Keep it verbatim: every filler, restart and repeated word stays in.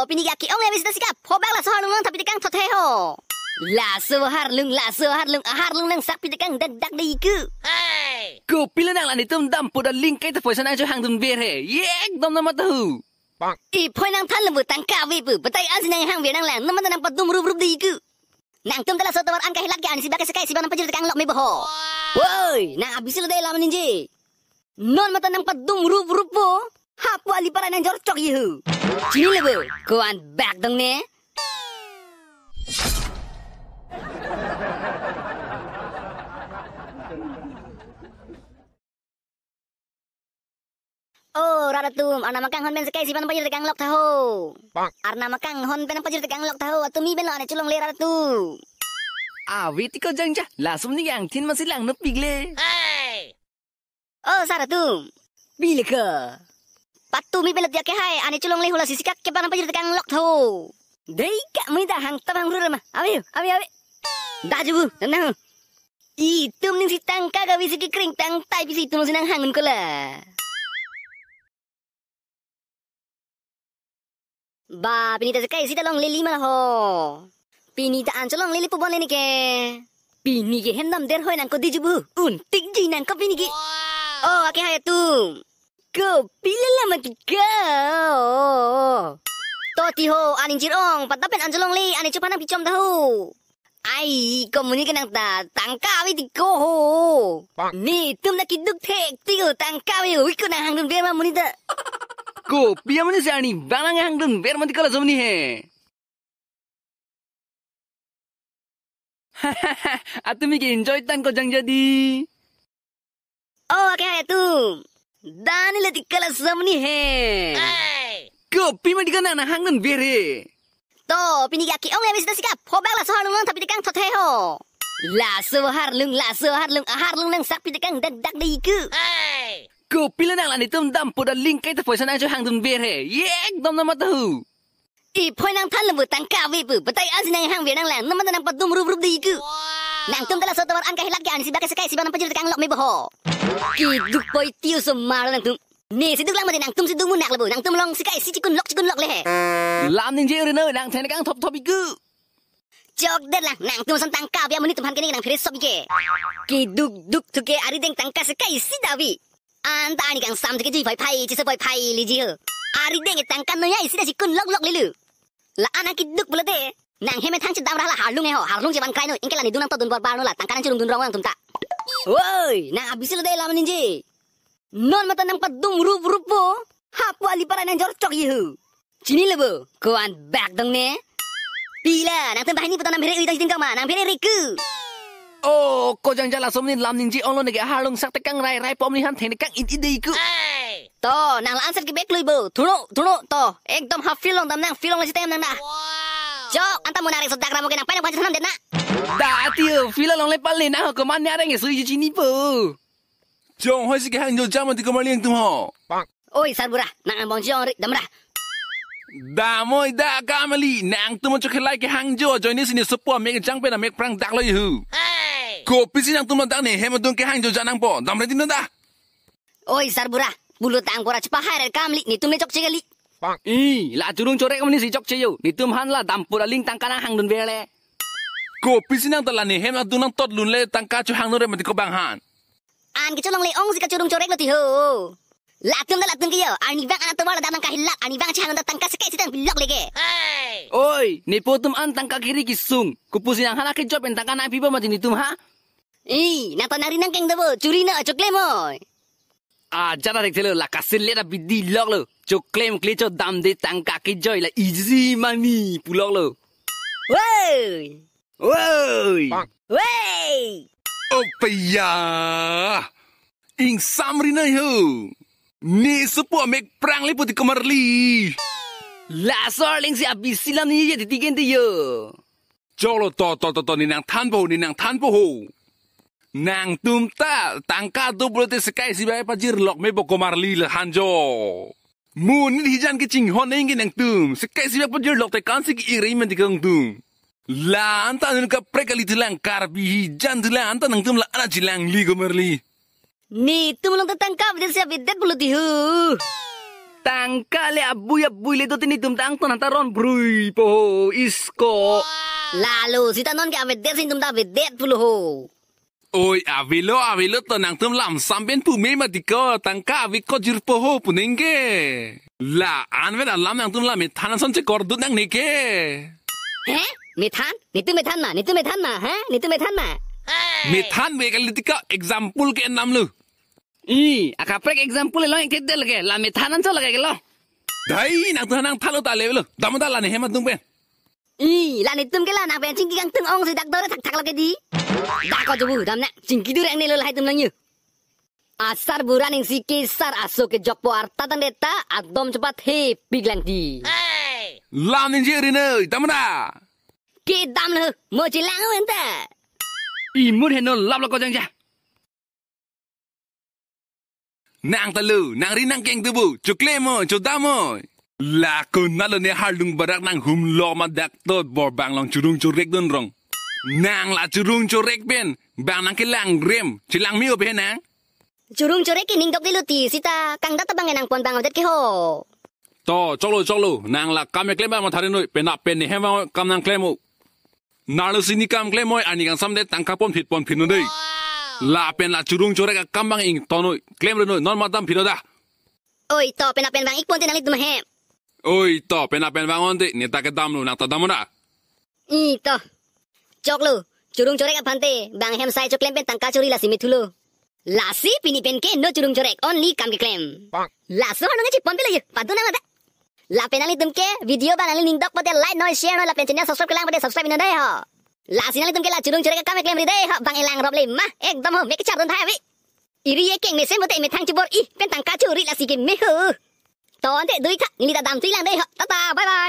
O pini ke ake-ong le bisi ta sika phobak laso aharlung nangthap pi tekang thothe ho. Laso aharlung, laso aharlung, aharlung nangsak pi tekang dakdak de iku. Kopilo nang la netum dampo da lingkai ta poisa nangchohangdunver he. Ye ekdom nang mata hu. Iphoi nangthan lo bu tangka ave pu. Batai ansi nanghangver nang lang. Nang mata nangpadum rup rup de iku. Nangtum ta laso tovar an kahelat ke ansi bak ke sekai isi bak nangpajir tekang lok me bo ho. Woi, nang abisi lo de lam ningje. Non mata nangpadum rup rup po. Hapu ali para nangjor chok ye hu. Chinilo bo. Ko-an bak dong ne. O, rat atum, Arnam akanghon pen sekai isi bak nangpajir tekang lok tha ho. Arnam akanghon pen nangpajir tekang lok tha ho, atumi pen lo ane cholongle rat atum. Ave ti ko jangja, laso aning angthin masi lang nopik le. O, sar atum. Pi le ke. Patumi pen lo ti ake hai, ane cholongle hula sisi kak ke bak nangpajir tekang lok tha ho. Dei ka mui da hang tam hang rur ma. Ave, ave, ave. Da jubu, nang nang. Itum ning si tangka kave si kekring tangtai pisi itum si nanghangdun ko la. Ba, pini ta sekai isi ta longle li ma la ho. Pini ta an cholongle li pu bon le ne ke. Pini ke hem damder hoi nang ko di jubu. Untik ji nang ko pini ke. O, ake hai atum. Kopilo la mati ko. To ti ho, aning chirong, pata pen an cholongle, ane chuphan nangpichom ta ho. Ai, ko muni ke nang ta, tangka ave ti ko ho. Netum ta keduk thek ti ko, tangka ave, ui ko nanghangdunver ma muni ta. Kopi amonit si arnivang nanghangdunver mati ko laso amonit he. Atumi ke enjoy tang ko jangja di. O, ake hai atum. Da ne le ti ko laso amonit he. Kopi mati ko nang nanghangdunver he. To, pini ke ake-ong le bisi ta sika phobak laso aharlung nangthap pi tekang thothe ho. Laso aharlung, laso aharlung, aharlung nangsak pi tekang dakdak de iku. Kopilo nang la netum dampo da lingkai ta poisa nangchohangdunver he. Ye ekdom nang mata hu. Iphoi nangthan lo bu tangka ave pu. Batai ansi nanghangver nang lang. Nang mata nangpadum rup rup de iku. Nangtum ta laso tovar an kahelat ke ansi bak ke sekai isi bak nangpajir tekang lok me bo ho. Keduk poi ti osomar nangtum. Ne si duk lang mati nangtum si duk munak le bu. Nangtum along sekai isi chikun lok chikun lok le he. Lam ningje uri no nang thene kang thop thop iku. Chokdet lang nangtum ason tangka ave amonit atum aphan ke ne nangphere sop ike. Keduk duk thu ke arideng tangka sekai isi ta ave. Anta ani kangsam thu ke jui phai phai, chiso phai phai le ji ho. Arideng ke tangka noya isi ta chikun lok lok le lu. La-an akeduk pulote, nang hem methang chedam ra la harlung he ho, harlung chevan kai noi, anke la nedung nangtotdun bor bar noi la, tangka nangchorungdun rong nangtum ta. Woi, nang abisi lo de lam ningje. Non mata nangpadum rup rup po, hapu ali para nangjor chok ye hu. Chinilo bo, ko-an bak dong ne. Pi la, nangtum banghini puta nangphere ui ta hitin kama, nangphere reku. O, ko jangja laso amonit lam ningje ong lo ne ke aharlung sak tekang rai rai po amonit aphan thene kang it it de iku. To, nang la-an set kebek lui bo. Thuno, thuno, to. Ekdom ha field along dam nang, field along le siteng nang da. Chok, anta mo nang rek sodak ramo ke nang pai nangphan chethan det na. Da ti o, field along le pale na ho, komat ne areng e sui chinipo. Chong hoi si kehang jo jam ati komarli nangtum ho. Oi, sarbura, nang angbong chong ri, damra. Damoi da kamali, nangtum chokhelai kehang jo, ajoine si ne sopo amek jang pen amek prang dak lo ye hu. Kopisi nangtum dak ne hem adung kehang jo ja nangpo, damra tin da. Oi, sarbura, pulo tang pura chepahai rai kamli, netum le chokche kali. I, la chorung chorek amonit si chokche yo, netum aphan la dampo da ling tangka nanghangdunver le. Kopisi nang ta la ne hem adung nangtot lun le tangka chohangdunre mati ko bang han. An kecholongle ong si kachorung chorek lo ti ho. Latum ta latum ke yo, arnivang an atovar la dam nangkahelat, arnivang chehang ta tangka sekai isi tang pilok leke. Oi, nepo atum an tangka kiri kesung. Kopusi nang hala ke job en tangka nangpi bo mati netum ha? I, nang ta nang ri nangkeng do bo, churi no, choklem oi. Ajar arek thelo, la kasil le da bidi lok lo. Choklem kle chodam de tangka kejoi la easy money pulok lo. Woi! Woi! Woi! Opeya! Ingsam ri noi ho. Ne sopo amek prang le poti komarli. Laso arleng si abisi lam ni ye titi gente yo. Choklo to, to, to, to, ne nangthan po ho, ne nangthan po ho. Nangtum ta, tangka do pulote sekai isi bak pajirlok me bo komarli la than jo. Monit hijan kechinghon neng ke nangtum, sekai isi bak pajirlok te kan si ke-ing re men ti kangtum. La anta nun kaprek kali thulang, Karbi hijan thulang anta nangtum la ana chilangli komarli. Netum along ta tangka avedet si avedet pulo ti ho. Tangka le abui abui le do te netum ta angton anta ron brui po ho, isko. Lalo, sita non ke avedet si netum ta avedet pulo ho. Oi, avelo, avelo to nangtum lam sam pen pu me mati ko, tangka ave ko jirpo ho pu ningke. La anvet alam nangtum la methan ason chekor dut nangne ke. He? Methan? Netum methan ma? Netum methan ma? He? Netum methan ma? Methan ave kali ti ko, example ke-en damlo. I, akaprek example along ek thetel ke, la methan anchot lake ke lo. Dai, nangtum nangthalo ta le lo. Dam ta la ne hem atum pen. I, la netum ke la nang pen chingki kangtung ong si dak dore thakthak lake di. Dak ko jubu, dam na, chingki dur ang ne lo lahai atum lang yu. Asar bura ning si kesar aso kejokpo arta tang deta, adom chepathe pik lang di. Lam ning jiri noi, dam ta. Kedam lo, mo chelang wen ta. Imut heno lap lo ko jangja. Nang ta lo, nang ri nang keng tubu, choklemoi, chodamoi. La konat lo ne harlung barak nang humlo ma dak tot bor bang long churung chorek dun rong. Nang la churung chorek pen, bang nang kelang rem, chelang mi obe nang. Churung chorek ke ning dok di lo ti, sita kangdat ta bang nang pon bang adet ke ho. To, choklo, choklo, nang la kam keklem bang mathari noi, penap pen ne hem bang kam nang klem o. Narlo si ne kam klemoi, arni kangsam det tangka pon phit pon phit no dei. Lapen la churung chorek akam bang ington noi, klem ri noi, non madam phit da. Oi to, penap pen bang ik pon te nanglitum hem. Oi to, penap pen bang on te, ne ta kedam lo, nang ta dam da. I to. Choklo, churung chorek aphan te, bang hem sai choklem pen tangka chori lasi me thulo. Lasi pini pen ke no churung chorek, only kam keklem. Laso harlung chepon pilo yu, padu nang ada. Lapen nanglitum ke video bang nangli ning dok pote like noi, share noi, lapen channel subscribe kelang pote subscribe non dei ho. Lasi nanglitum ke la churung chorek akam keklem ri dei ho, bang elang rop le ma, ekdom ho, mek char dun thai ave. Iri ye keng mesen pote methang chibor i, pen tangka chori lasi ke me ho. To ante dui tha, neli ta dam tu lang dei ho. Tata, bye bye.